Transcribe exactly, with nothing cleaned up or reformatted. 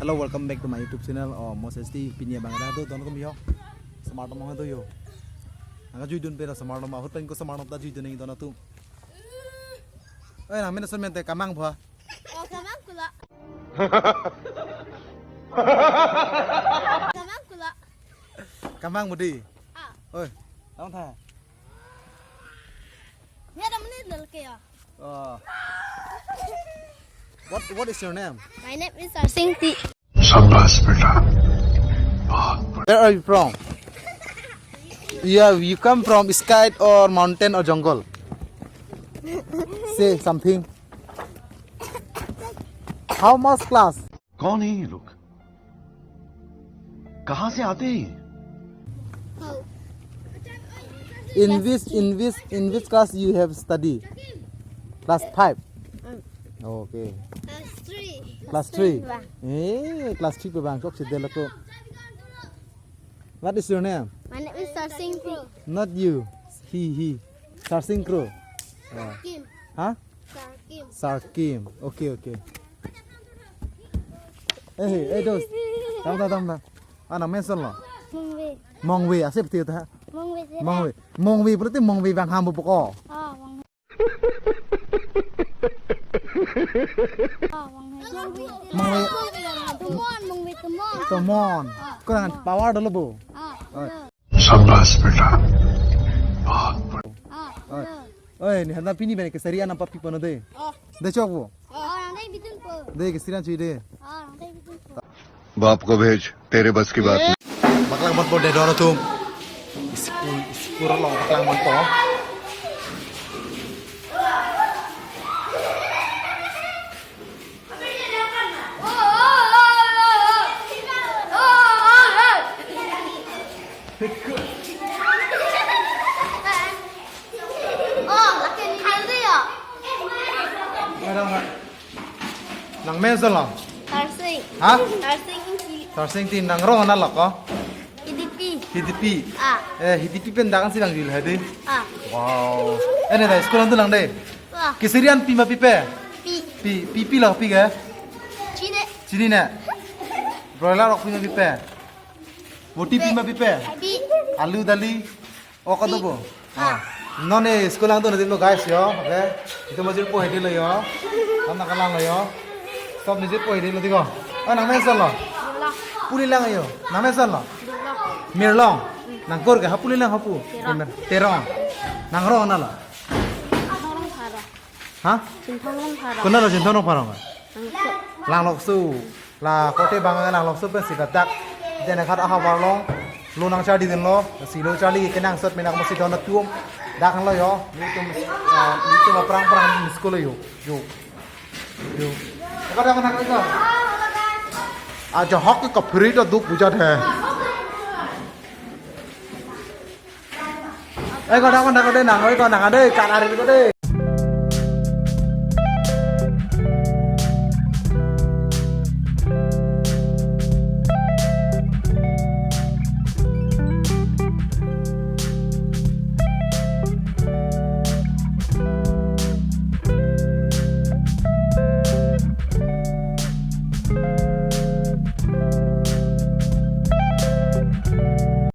Hello, welcome back to my YouTube channel. Oh, Moses T, pini abang ada tu, don kami yo. Smart mong tu yo. Angka jui dun pera smart mong, ahut pen ko smart mong ta jui dun ning don tu. Eh, nang men son men te kamang bha. Oh, kamang kula. Kamang kula. Kamang mudi. Ah. Oi, tang tha. Madam ni lelke ya. Oh. What, what is your name? My name is Sarsing T. शाबाश बेटा, बहुत बढ़िया। Where are you from? Yeah, you come from sky or mountain or jungle? Say something. How much class? कौन है ये लोग? कहाँ से आते हैं ये? In which, in which, in which class you have study? Class five. Okay. Class three. Class three. Bang. Eh, class three pe bang kok si delo ko. What is your name? My name is Sarsing T. Not you. He, he. Sarsing Kro. Ah. Kim. Hah? Sarkim. Sarkim. Okay, okay. Eh, eh, dos. Tam, tam, tam, tam. Ana mention lo. Mongve. Mongve, asep tiu ta. Mongve sih. Mongve. Mongve, berarti Mongve bang ham buka. Oh, Mongve. Oh, Mongve. Mongve. Tumon, Mongve Tumon. Tumon. Ah, kurang Tumon. Power dolo bu. Ah, oh. Hello. शाबाश बेटा, बहुत बढ़िया। Ah, oi. Hello. Oi, ni hana pini bene kesari anam papi pono de. Oh. De chok bo. Oh, nang dai bitun po. De kesari an chui de. Oh, nang dai bitun po. बाप को भेज, तेरे बस की बात नहीं। Baklang bot bot de dor atum. School, school along baklang bot po. Nang men solo? Tarsing. Ha? Tarsing Ingti. Tarsing Ingti, nang rong anal lo ko? Hidipi. Hidipi. Ah. Eh, Hidipi pen dakan si lang jul hadi. Ah. Wow. Eh, ne da school an tu lang de. Wah. Kesari an pi ma pipe? Pi. Pi, pi, pi lo pi ke? Chine. Chini ne. Broiler rok pi ma pipe? Boti pi ma pipe? Pi. Alu dali. O kado bo? Ah. Non ne school ang tu na din lo guys yo. Okay. Itu masih po hedi lo yo. Tam na kalang lo yo. Sob nijit po hedi lo tiko. Ah, nang men solo? Puli lang yo. Nang men solo? Mirlong. Nang kur ke ha puli lang ha pu? Terong. Terong. Nang rong anal lo? Thongrong Pharong. Ha? Chinthongrong Pharong. Konat lo Chinthongrong Pharong? Langso. Langlokso. La kote bang Langlokso pen si dak. Dene khat aha varlong. Lo nang charli din lo. Si lo charli kenangsot menak mo si don atum. Dak lo yo. Nelitum, ah, nelitum aphrang phrang school yo. Yo. Yo. Kada mana kada. Aja hok ke kapri do duk buja de. Eh, kada mana kada nang, eh, kada nang ada kan hari kada.